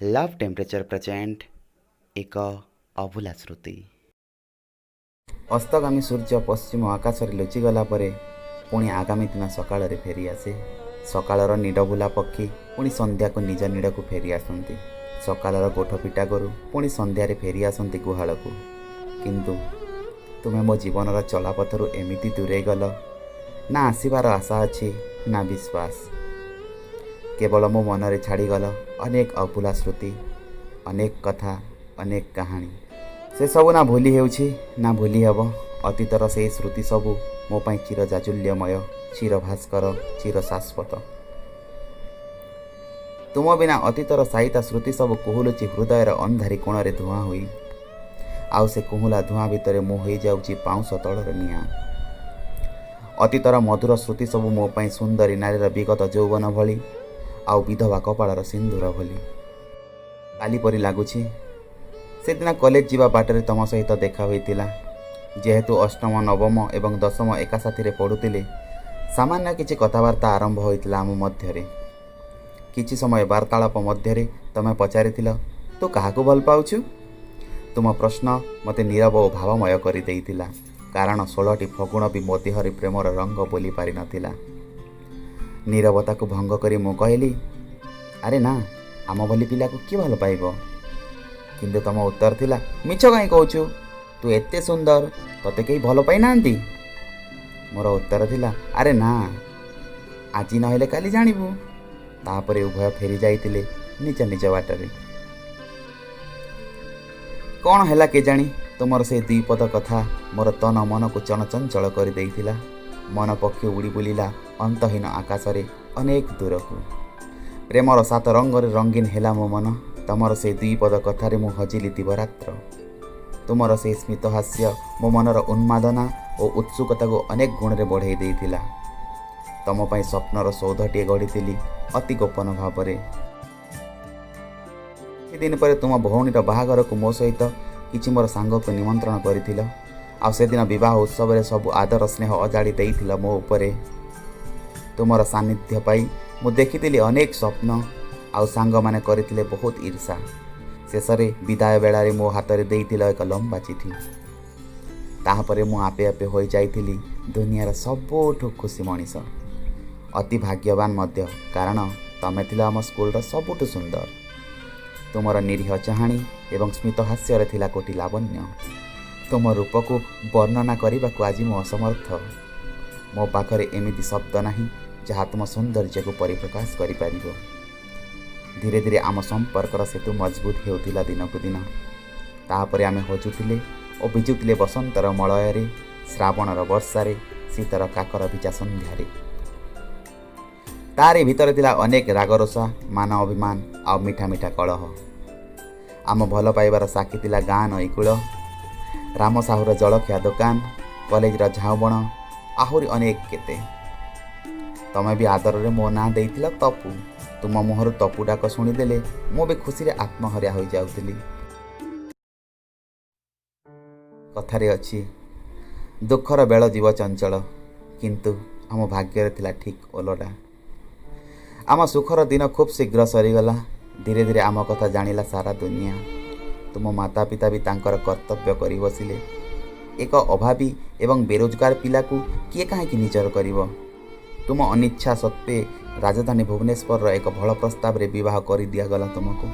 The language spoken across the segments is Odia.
ଲଭ୍ ଟେମ୍ପରେଚର୍ ପ୍ରେଜେଣ୍ଟ ଏକ ଅଭୁଲା ଶ୍ରୁତି। ଅସ୍ତଗାମୀ ସୂର୍ଯ୍ୟ ପଶ୍ଚିମ ଆକାଶରେ ଲୁଚିଗଲା ପରେ ପୁଣି ଆଗାମୀ ଦିନ ସକାଳରେ ଫେରିଆସେ। ସକାଳର ନୀଡ଼ଭୁଲା ପକ୍ଷୀ ପୁଣି ସନ୍ଧ୍ୟାକୁ ନିଜ ନୀଡ଼କୁ ଫେରି ଆସନ୍ତି। ସକାଳର ଗୋଠ ଫିଟା ଗୋରୁ ପୁଣି ସନ୍ଧ୍ୟାରେ ଫେରି ଆସନ୍ତି ଗୁହାଳକୁ। କିନ୍ତୁ ତୁମେ ମୋ ଜୀବନର ଚଲାପଥରୁ ଏମିତି ଦୂରେଇ ଗଲ, ନା ଆସିବାର ଆଶା ଅଛି ନା ବିଶ୍ୱାସ। କେବଳ ମୋ ମନରେ ଛାଡ଼ିଗଲ ଅନେକ ଅଭୁଲା ସ୍ମୃତି, ଅନେକ କଥା, ଅନେକ କାହାଣୀ। ସେସବୁ ନା ଭୁଲି ହେଉଛି ନା ଭୁଲି ହେବ। ଅତୀତର ସେଇ ସ୍ମୃତି ସବୁ ମୋ ପାଇଁ ଚିର ଜାଜୁଲ୍ୟମୟ, ଚିର ଭାସ୍କର, ଚିର ଶାଶ୍ୱତ। ତୁମ ବିନା ଅତୀତର ସାଇତା ସ୍ମୃତି ସବୁ କୁହୁଲୁଛି ହୃଦୟର ଅନ୍ଧାରୀ କୋଣରେ ଧୂଆଁ ହୋଇ। ଆଉ ସେ କୁହୁଲା ଧୂଆଁ ଭିତରେ ମୁଁ ହୋଇଯାଉଛି ପାଉଁଶ ତଳର ନିଆଁ। ଅତୀତର ମଧୁର ସ୍ମୃତି ସବୁ ମୋ ପାଇଁ ସୁନ୍ଦରୀ ନାରୀର ବିଗତ ଯୌବନ ଭଳି ଆଉ ବିଧବା କପାଳର ସିନ୍ଦୁର ଭଳି। କାଲି ପରି ଲାଗୁଛି, ସେଦିନ କଲେଜ ଯିବା ବାଟରେ ତୁମ ସହିତ ଦେଖା ହୋଇଥିଲା। ଯେହେତୁ ଅଷ୍ଟମ, ନବମ ଏବଂ ଦଶମ ଏକା ସାଥିରେ ପଢ଼ୁଥିଲେ, ସାମାନ୍ୟ କିଛି କଥାବାର୍ତ୍ତା ଆରମ୍ଭ ହୋଇଥିଲା ଆମ ମଧ୍ୟରେ। କିଛି ସମୟ ବାର୍ତ୍ତାଳାପ ମଧ୍ୟରେ ତୁମେ ପଚାରିଥିଲ, ତୁ କାହାକୁ ଭଲ ପାଉଛୁ? ତୁମ ପ୍ରଶ୍ନ ମୋତେ ନୀରବ ଓ ଭାବମୟ କରିଦେଇଥିଲା, କାରଣ 16ଟି ଫଗୁଣ ବି ମୋ ଦେହରେ ପ୍ରେମର ରଙ୍ଗ ବୋଲି ପାରିନଥିଲା। ନୀରବତାକୁ ଭଙ୍ଗ କରି ମୁଁ କହିଲି, ଆରେ ନା, ଆମ ଭଳି ପିଲାକୁ କିଏ ଭଲ ପାଇବ? କିନ୍ତୁ ତୁମ ଉତ୍ତର ଥିଲା, ମିଛ କାହିଁ କହୁଛୁ? ତୁ ଏତେ ସୁନ୍ଦର, ତୋତେ କେହି ଭଲ ପାଇନାହାନ୍ତି? ମୋର ଉତ୍ତର ଥିଲା, ଆରେ ନା, ଆଜି ନହେଲେ କାଲି ଜାଣିବୁ। ତାପରେ ଉଭୟ ଫେରି ଯାଇଥିଲେ ନିଜ ନିଜ ବାଟରେ। କ'ଣ ହେଲା କେଜାଣି, ତୁମର ସେ ଦୁଇ ପଦ କଥା ମୋର ତନ ମନକୁ ଚଳଚଞ୍ଚଳ କରିଦେଇଥିଲା। ମନ ପକ୍ଷୀ ଉଡ଼ି ବୁଲିଲା ଅନ୍ତହୀନ ଆକାଶରେ ଅନେକ ଦୂରକୁ। ପ୍ରେମର ସାତ ରଙ୍ଗରେ ରଙ୍ଗୀନ ହେଲା ମୋ ମନ। ତମର ସେ ଦୁଇ ପଦ କଥାରେ ମୁଁ ହଜିଲି ଦିବରାତ୍ର। ତୁମର ସେଇ ସ୍ମିତହାସ୍ୟ ମୋ ମନର ଉନ୍ମାଦନା ଓ ଉତ୍ସୁକତାକୁ ଅନେକ ଗୁଣରେ ବଢ଼େଇ ଦେଇଥିଲା। ତମ ପାଇଁ ସ୍ୱପ୍ନର ସୌଧଟିଏ ଗଢ଼ିଥିଲି ଅତି ଗୋପନ ଭାବରେ। କିଛି ଦିନ ପରେ ତୁମ ଭଉଣୀର ବାହାଘରକୁ ମୋ ସହିତ କିଛି ମୋର ସାଙ୍ଗକୁ ନିମନ୍ତ୍ରଣ କରିଥିଲ। ଆଉ ସେଦିନ ବିବାହ ଉତ୍ସବରେ ସବୁ ଆଦର ସ୍ନେହ ଅଜାଡ଼ି ଦେଇଥିଲ ମୋ ଉପରେ। ତୁମର ସାନ୍ନିଧ୍ୟ ପାଇ ମୁଁ ଦେଖିଥିଲି ଅନେକ ସ୍ୱପ୍ନ, ଆଉ ସାଙ୍ଗମାନେ କରିଥିଲେ ବହୁତ ଈର୍ଷା। ଶେଷରେ ବିଦାୟ ବେଳାରେ ମୋ ହାତରେ ଦେଇଥିଲ ଏକ ଲମ୍ବା ଚିଠି। ତାହାପରେ ମୁଁ ଆପେ ଆପେ ହୋଇଯାଇଥିଲି ଦୁନିଆର ସବୁଠୁ ଖୁସି ମଣିଷ, ଅତି ଭାଗ୍ୟବାନ ମଧ୍ୟ, କାରଣ ତମେ ଥିଲ ଆମ ସ୍କୁଲର ସବୁଠୁ ସୁନ୍ଦର। ତୁମର ନିରୀହ ଚାହାଣୀ ଏବଂ ସ୍ମିତହାସ୍ୟରେ ଥିଲା କୋଟି ଲାବଣ୍ୟ। ତୁମ ରୂପକୁ ବର୍ଣ୍ଣନା କରିବାକୁ ଆଜି ମୁଁ ଅସମର୍ଥ। ମୋ ପାଖରେ ଏମିତି ଶବ୍ଦ ନାହିଁ ଯାହା ତୁମ ସୌନ୍ଦର୍ଯ୍ୟକୁ ପରିପ୍ରକାଶ କରିପାରିବ। ଧୀରେ ଧୀରେ ଆମ ସମ୍ପର୍କର ସେତୁ ମଜବୁତ ହେଉଥିଲା ଦିନକୁ ଦିନ। ତାପରେ ଆମେ ହଜୁଥିଲେ ଓ ଭିଜୁଥିଲେ ବସନ୍ତର ମଳୟରେ, ଶ୍ରାବଣର ବର୍ଷାରେ, ଶୀତର କାକର ଭିଜା ସନ୍ଧ୍ୟାରେ। ତାରି ଭିତରେ ଥିଲା ଅନେକ ରାଗରୋଷା, ମାନ ଅଭିମାନ ଆଉ ମିଠା ମିଠା କଳହ। ଆମ ଭଲ ପାଇବାର ସାକ୍ଷୀ ଥିଲା ଗାଁ ନଈ କୂଳ, ରାମ ସାହୁର ଜଳଖିଆ ଦୋକାନ, କଲେଜର ଝାଉଁବଣ, ଆହୁରି ଅନେକ କେତେ। ତମେ ବି ଆଦରରେ ମୋ ନାଁ ଦେଇଥିଲ ତପୁ। ତୁମ ମୁହଁରୁ ତପୁ ଡାକ ଶୁଣିଦେଲେ ମୁଁ ବି ଖୁସିରେ ଆତ୍ମହରା ହୋଇଯାଉଥିଲି। କଥାରେ ଅଛି, ଦୁଃଖର ବେଳ ଯିବ ଚଞ୍ଚଳ। କିନ୍ତୁ ଆମ ଭାଗ୍ୟରେ ଥିଲା ଠିକ୍ ଓଲଟା। ଆମ ସୁଖର ଦିନ ଖୁବ୍ ଶୀଘ୍ର ସରିଗଲା। ଧୀରେ ଧୀରେ ଆମ କଥା ଜାଣିଲା ସାରା ଦୁନିଆ। ତୁମ ମାତା ପିତା ବି ତାଙ୍କର କର୍ତ୍ତବ୍ୟ କରି ବସିଲେ। ଏକ ଅଭାବୀ ଏବଂ ବେରୋଜଗାର ପିଲାକୁ କିଏ କାହିଁକି ନିଜର କରିବ? ତୁମ ଅନିଚ୍ଛା ସତ୍ତ୍ୱେ ରାଜଧାନୀ ଭୁବନେଶ୍ୱରର ଏକ ଭଲ ପ୍ରସ୍ତାବରେ ବିବାହ କରିଦିଆଗଲା ତୁମକୁ।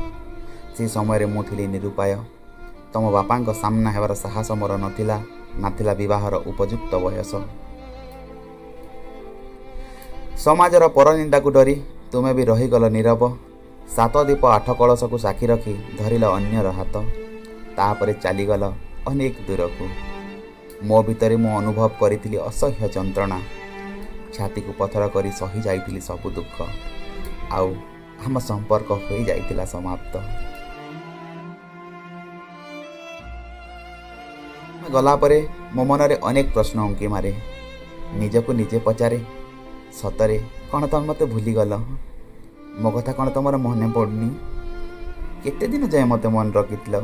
ସେ ସମୟରେ ମୁଁ ଥିଲି ନିରୁପାୟ। ତମ ବାପାଙ୍କ ସାମ୍ନା ହେବାର ସାହସ ମୋର ନଥିଲା, ନଥିଲା ବିବାହର ଉପଯୁକ୍ତ ବୟସ। ସମାଜର ପରନିନ୍ଦାକୁ ଡରି ତୁମେ ବି ରହିଗଲ ନୀରବ। ସାତ ଦୀପ ଆଠ କଳସକୁ ସାକ୍ଷୀ ରଖି ଧରିଲ ଅନ୍ୟର ହାତ। ତାପରେ ଚାଲିଗଲ ଅନେକ ଦୂରକୁ। ମୋ ଭିତରେ ମୁଁ ଅନୁଭବ କରିଥିଲି ଅସହ୍ୟ ଯନ୍ତ୍ରଣା। ଛାତିକୁ ପଥର କରି ସହି ଯାଇଥିଲି ସବୁ ଦୁଃଖ, ଆଉ ଆମ ସମ୍ପର୍କ ହୋଇଯାଇଥିଲା ସମାପ୍ତ। ଗଲା ପରେ ମୋ ମନରେ ଅନେକ ପ୍ରଶ୍ନ ଉଙ୍କି ମାରେ। ନିଜକୁ ନିଜେ ପଚାରେ, ସତରେ କ'ଣ ତମେ ମୋତେ ଭୁଲିଗଲ? ମୋ କଥା କ'ଣ ତମର ମନେ ପଡ଼ୁନି? କେତେ ଦିନ ଯାଏଁ ମୋତେ ମନେ ରଖିଥିଲ?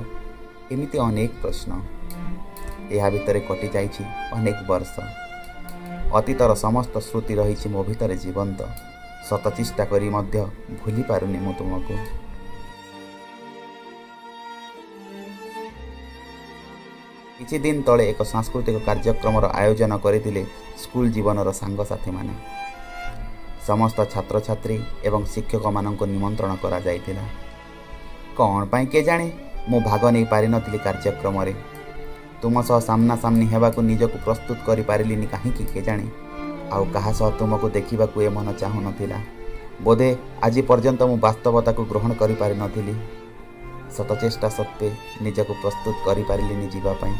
ଏମିତି ଅନେକ ପ୍ରଶ୍ନ। ଏହା ଭିତରେ କଟିଯାଇଛି ଅନେକ ବର୍ଷ। ଅତୀତର ସମସ୍ତ ସ୍ମୃତି ରହିଛି ମୋ ଭିତରେ ଜୀବନ୍ତ। ଶତ ଚେଷ୍ଟା କରି ମଧ୍ୟ ଭୁଲି ପାରୁନି ମୁଁ ତୁମକୁ। କିଛି ଦିନ ତଳେ ଏକ ସାଂସ୍କୃତିକ କାର୍ଯ୍ୟକ୍ରମର ଆୟୋଜନ କରିଥିଲେ ସ୍କୁଲ ଜୀବନର ସାଙ୍ଗସାଥୀମାନେ। ସମସ୍ତ ଛାତ୍ରଛାତ୍ରୀ ଏବଂ ଶିକ୍ଷକମାନଙ୍କୁ ନିମନ୍ତ୍ରଣ କରାଯାଇଥିଲା। କ'ଣ ପାଇଁ କେଜାଣି ମୁଁ ଭାଗ ନେଇ ପାରିନଥିଲି କାର୍ଯ୍ୟକ୍ରମରେ। ତୁମ ସହ ସାମ୍ନାସାମ୍ନି ହେବାକୁ ନିଜକୁ ପ୍ରସ୍ତୁତ କରିପାରିଲିନି କାହିଁକି କେଜାଣି। ଆଉ କାହା ସହ ତୁମକୁ ଦେଖିବାକୁ ଏ ମନ ଚାହୁଁନଥିଲା। ବୋଧେ ଆଜି ପର୍ଯ୍ୟନ୍ତ ମୁଁ ବାସ୍ତବତାକୁ ଗ୍ରହଣ କରିପାରିନଥିଲି। ଶତଚେଷ୍ଟା ସତ୍ତ୍ୱେ ନିଜକୁ ପ୍ରସ୍ତୁତ କରିପାରିଲିନି ଯିବା ପାଇଁ।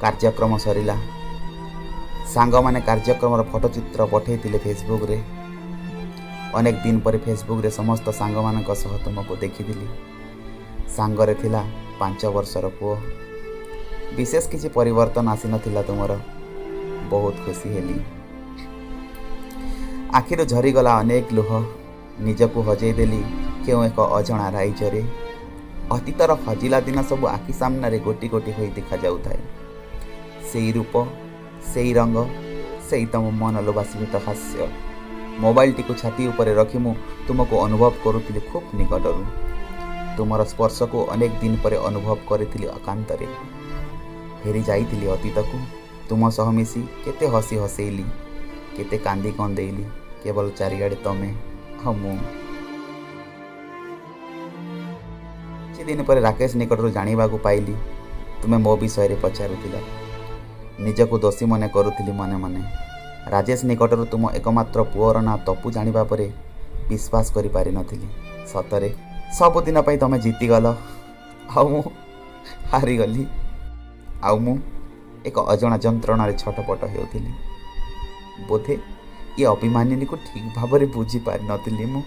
କାର୍ଯ୍ୟକ୍ରମ ସରିଲା। ସାଙ୍ଗମାନେ କାର୍ଯ୍ୟକ୍ରମର ଫଟୋଚିତ୍ର ପଠେଇଥିଲେ ଫେସବୁକ୍ରେ। ଅନେକ ଦିନ ପରେ ଫେସବୁକ୍ରେ ସମସ୍ତ ସାଙ୍ଗମାନଙ୍କ ସହ ତୁମକୁ ଦେଖିଥିଲି। ସାଙ୍ଗରେ ଥିଲା 5 ବର୍ଷର ପୁଅ। ବିଶେଷ କିଛି ପରିବର୍ତ୍ତନ ଆସିନଥିଲା ତୁମର। ବହୁତ ଖୁସି ହେଲି। ଆଖିରୁ ଝରିଗଲା ଅନେକ ଲୁହ। ନିଜକୁ ହଜେଇ ଦେଲି କେଉଁ ଏକ ଅଜଣା ରାଇଜରେ। ଅତୀତର ହଜିଲା ଦିନ ସବୁ ଆଖି ସାମ୍ନାରେ ଗୋଟି ଗୋଟି ହୋଇ ଦେଖାଯାଉଥାଏ। ସେଇ ରୂପ, ସେଇ ରଙ୍ଗ, ସେଇ ତମ ମନଲୋଭା ସ୍ମିତ ହାସ୍ୟ। ମୋବାଇଲଟିକୁ ଛାତି ଉପରେ ରଖି ମୁଁ ତୁମକୁ ଅନୁଭବ କରୁଥିଲି ଖୁବ୍ ନିକଟରୁ। ତୁମର ସ୍ପର୍ଶକୁ ଅନେକ ଦିନ ପରେ ଅନୁଭବ କରିଥିଲି ଏକାନ୍ତରେ। ଫେରି ଯାଇଥିଲି ଅତୀତକୁ। ତୁମ ସହ ମିଶି କେତେ ହସି ହସେଇଲି, କେତେ କାନ୍ଦି କନ୍ଦେଇଲି। କେବଳ ଚାରିଆଡ଼େ ତମେ ଆଉ ମୁଁ। କିଛି ଦିନ ପରେ ରାକେଶ ନିକଟରୁ ଜାଣିବାକୁ ପାଇଲି ତୁମେ ମୋ ବିଷୟରେ ପଚାରୁଥିଲ। ନିଜକୁ ଦୋଷୀ ମନେ କରୁଥିଲି ମନେ ମନେ। ରାଜେଶ ନିକଟରୁ ତୁମ ଏକମାତ୍ର ପୁଅର ନାଁ ତପୁ ଜାଣିବା ପରେ ବିଶ୍ୱାସ କରିପାରିନଥିଲି। ସତରେ ସବୁଦିନ ପାଇଁ ତମେ ଜିତିଗଲ ଆଉ ମୁଁ ହାରିଗଲି। ଆଉ ମୁଁ ଏକ ଅଜଣା ଯନ୍ତ୍ରଣାରେ ଛଟପଟ ହେଉଥିଲି। ବୋଧେ ଏ ଅଭିମାନିନୀକୁ ଠିକ୍ ଭାବରେ ବୁଝିପାରିନଥିଲି ମୁଁ।